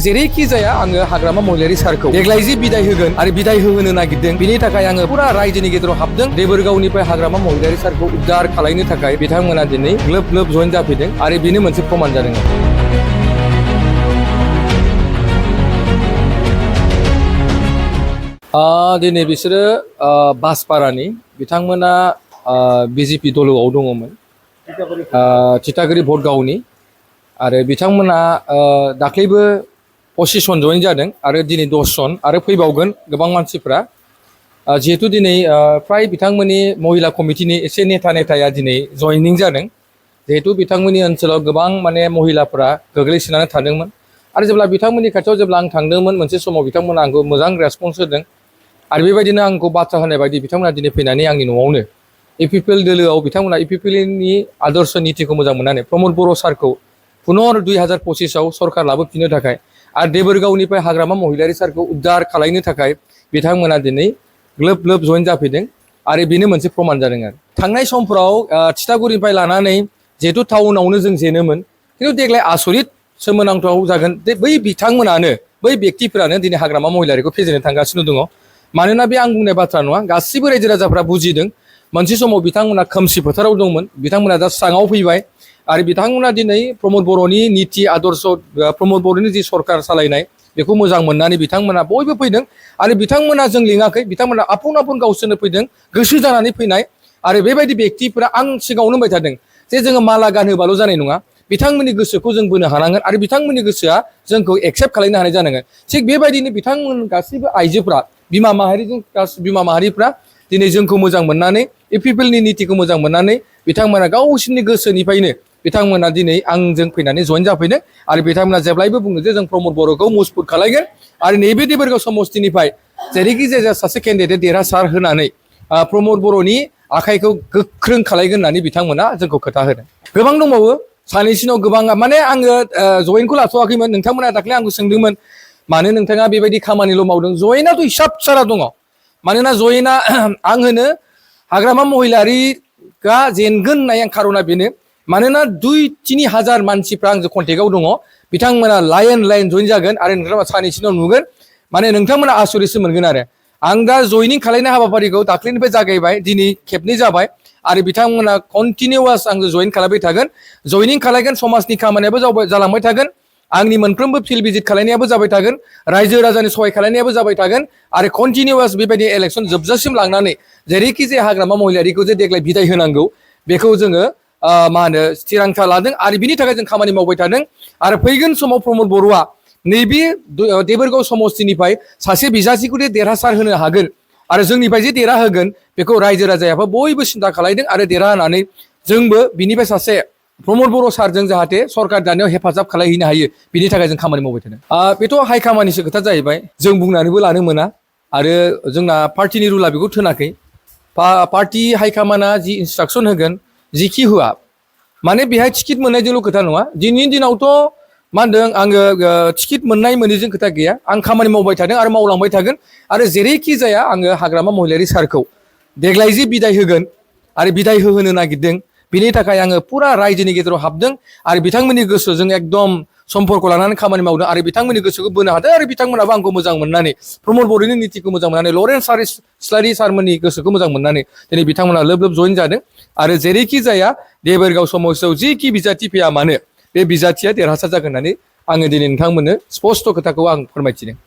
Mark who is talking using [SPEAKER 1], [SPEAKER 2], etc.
[SPEAKER 1] जेरैखि जाया आङो हाग्रामा महिलारि सारखौ देग्लाय जि बिदाय होगोन आरो बिदाय होहोनो नागिरदों बिनि थाखाय आङो पुरा रायजोनि गेजेराव हाबदों। देबोरगावनिफ्राय हाग्रामा महिलारि सारखौ उद्धार खालामनो थाखाय बिथांमोना दिनै ग्लोब ग्लोब जइन जाफैदों आरो बेनो मोनसे प्रमान जादों। दिनै बिसोरो बासपारानि बिथांमोना बिजेपि दलोआव दङमोन थिथागुरि भटगावनि आरो बिथांमोना दाख्लैबो पसिसन जइन जादों आरो दिनै 10 जन आरो फैबावगोन गोबां मानसिफ्रा जिहेतु दिनै फ्राय बिथांमोननि महिला कमिटिनि एसे नेताया दिनै जइनिं जादों। जिहेतु बिथांमोननि ओनसोलाव गोबां माने महिलाफोरा गोग्लैसोनानै थादोंमोन आरो जेब्ला बिथांमोननि खाथियाव जेब्ला आं थांदोंमोन मोनसे समाव बिथांमोना आंखौ मोजां रेसपन्स होदों आरो बेबायदिनो आंखौ बाथ्रा होनाय बायदि बिथांमोना दिनै फैनानै आंनि न'आवनो इपिपिएल दोलोआव बिथांमोना इपिपिएलनि आदर्श नीतिखौ मोजां मोननानै प्रमद बर' सारखौ पुनर 2025आव सरकार लाबोफिननो थाखाय आरो देबोरगावनिफ्राय हाग्रामा महिलारि सारखौ उद्धार खालामनो थाखाय बिथांमोना दिनै ग्लोब ग्लोब जइन जाफैदों आरो बेनो मोनसे प्रमान जादों। आरो थांनाय समफोराव थिथागुरिनिफ्राय लानानै जिहेतु टाउनावनो जों जेनोमोन खिन्थु देग्लाय आसरित सोमोनांथाव जागोन दे बै बिथांमोनानो बै व्यक्तिफोरानो दिनै हाग्रामा महिलारिखौ फेजेननो थांगासिनो दङ। मानोना बे आं बुंनाय बाथ्रा नङा, गासिबो रायजो राजाफ्रा बुजिदों। मोनसे समाव बिथांमोना खोमसि फोथाराव दंमोन, बिथांमोना दा स्राङाव फैबाय आरो बिथांमोना दिनै प्रमद बर'नि नीति आदर्श प्रमद बर'नि जि सरकार सालायनाय बेखौ मोजां मोननानै बिथांमोना बयबो फैदों आरो बिथांमोना जों लिङाखै, बिथांमोना आपुन गावसोरनो फैदों, गोसो जानानै फैनाय। आरो बेबायदि व्यक्तिफोरा आं सिगाङावनो होनबाय थादों जे जोङो माला गानहोबाल' जानाय नङा, बिथांमोननि गोसोखौ जों बोनो हानांगोन आरो बिथांमोननि गोसोआ जोंखौ एक्सेप्ट खालामनो हानाय जानांगोन। थिग बेबायदिनो बिथांमोन गासैबो आइजोफ्रा बिमा माहारिफ्रा दिनै जोंखौ मोजां मोननानै इपिपिएलनि नीतिखौ मोजां मोननानै बिथांमोना गावसोरनि गोसोनिफ्रायनो बिथांमोना दिनै आंजों फैनानै जइन जाफैदों आरो बिथांमोना जेब्लायबो बुङो जे जों प्रमद बर'खौ मजबुत खालामगोन आरो नैबे देबोरगाव समस्तिनिफ्राय जेरैखि जाया सासे केन्डिडेट देरहासार होनानै प्रमद बर'नि आखाइखौ गोख्रों खालामगोन होननानै बिथांमोना जोंखौ खोथा होदों। गोबां दंबावो सानैसोनाव गोबां माने आङो जइनखौ लाथ'वाखैमोन। नोंथांमोना दाख्लै आंखौ सोंदोंमोन मानो नोंथाङा बेबायदि खामानिल' मावदों। जइनाथ' हिसाब सारा दङ। मानोना जइना आं होनो हाग्रामा महिलारिआ जेनगोन होननाय खार'ना बेनो, मानोना 2-3 हाजार मानसिफ्रा आंजों कन्टेक्टआव दङ। बिथांमोना लाइन जइन जागोन आरो नोंथांमोना सानैसोनाव नुगोन, माने नोंथांमोना आसरितसो मोनगोन। आरो आं दा जइनिं खालामनाय हाबाफारिखौ दाख्लैनिफ्राय जागायबाय, दिनै खेबनै जाबाय आरो बिथांमोना कन्टिनिउवास आंजों जइन खालामबाय थागोन, जइनिं खालामगोन, समाजनि खामानियाबो जालांबाय थागोन, आंनि मोनफ्रोमबो फिल्ड भिजिट खालामनायाबो जाबाय थागोन, रायजो राजानि सहाय खालामनायाबो जाबाय थागोन आरो कन्टिनिउवास बेबायदि इलेक्सन जोबजासिम लांनानै जेरैखि जाया हाग्रामा महिलारिखौ जे देग्लाय बिदाय होनांगौ बेखौ जोङो थिरांथा लादों आरो बिनि थाखाय जों खामानि मावबाय थादों। आरो फैगोन समाव प्रमद बर'आ नैबे देबोरगाव समस्तिनिफ्राय सासे बिजाथिखौ देरहासार होनो हागोन आरो जोंनिफ्राय जे देरहाहोगोन बेखौ रायजो राजायाबो बयबो सिन्था खालामदों आरो देरहाहोनानै जोंबो बिनिफ्राय सासे प्रमद बर' सारजों जाहाथे सरकार दानायाव हेफाजाब खालामहैनो हायो बिनि थाखाय जों खामानि मावबाय थादों। बेथ' हाइकामानिसो खोथा जाहैबाय, जों बुंनानैबो लानो मोना आरो जोंना पार्टिनि रुला बेखौ थोनाखै। पार्टि हाइकामाना जि इन्सट्राक्सन होगोन जिखि होआ, माने बेहाय टिकेट मोननायजोंल' खोथा नङा। दिनैनि दिनावथ' मा होनदों आङो टिकेट मोननाय मोनैजों खोथा गैया, आं खामानि मावबाय थादों आरो मावलांबाय थागोन आरो जेरैखि जाया आङो हाग्रामा महिलारि सारखौ देग्लाय जि बिदाय होगोन आरो बिदाय होहोनो नागिरदों बिनि थाखाय आङो पुरा रायजोनि गेजेराव हाबदों आरो बिथांमोननि गोसोजों एकदम सम्पर्क लानानै खामानि मावदों आरो बिथांमोननि गोसोखौ बोनो हादों आरो बिथांमोनाबो आंखौ मोजां मोननानै प्रमद बर'नि नीतिखौ मोजां मोननानै लरेन्स इस्लारि सारमोननि गोसोखौ मोजां मोननानै दिनै बिथांमोना लोब जइन जादों आरो जेरैखि जाया देबोरगाव समस्तियाव जिखि बिजाथि फैया मानो बे बिजाथिया देरहासार जागोन होननानै आङो दिनै नोंथांमोननो स्पष्ट खोथाखौ आं फोरमायथिदों।